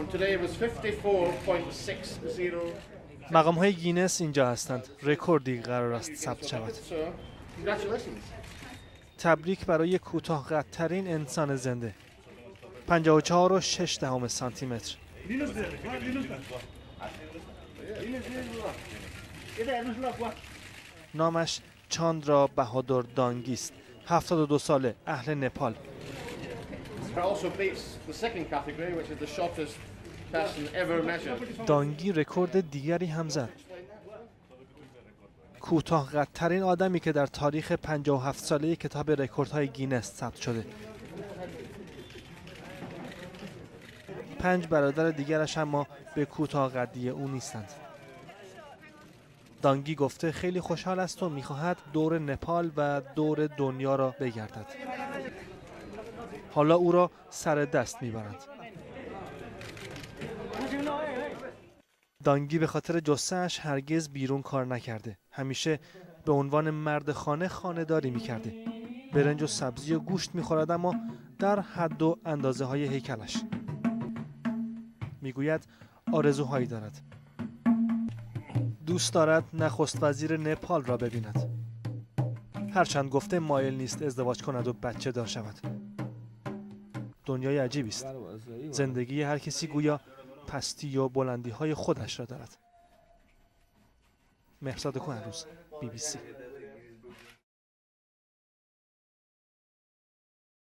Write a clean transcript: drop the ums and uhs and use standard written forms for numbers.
From today was 54.60. مقام های گینس اینجا هستند. رکوردی قرار است ثبت شود. So, congratulations. تبریک برای کوتاه قدترین انسان زنده، 54.6 سانتی متر. نامش چاندرا بهادر دانگی است، 72 ساله، اهل نپال. It also beats the second category, which is the shortest person ever measured. دانگی رکورد دیگری هم زد، کوتاه قدترین آدمی که در تاریخ 57 ساله کتاب رکوردهای گینس ثبت شده. 5 برادر دیگرش اما به کوتاه قدی او نیستند. دانگی گفته خیلی خوشحال است و میخواهد دور نپال و دور دنیا را بگردد. حالا او را سر دست میبرند. دانگی به خاطر جثه‌اش هرگز بیرون کار نکرده. همیشه به عنوان مرد خانه خانه داری میکرده. برنج و سبزی و گوشت میخورد، اما در حد و اندازه های هیکلش. میگوید آرزوهایی دارد. دوست دارد نخست وزیر نپال را ببیند. هرچند گفته مایل نیست ازدواج کند و بچه دار شود. دنیای عجیبی است. زندگی هر کسی گویا پستی و بلندی های خودش را دارد. مهرزاد کهنروز، BBC.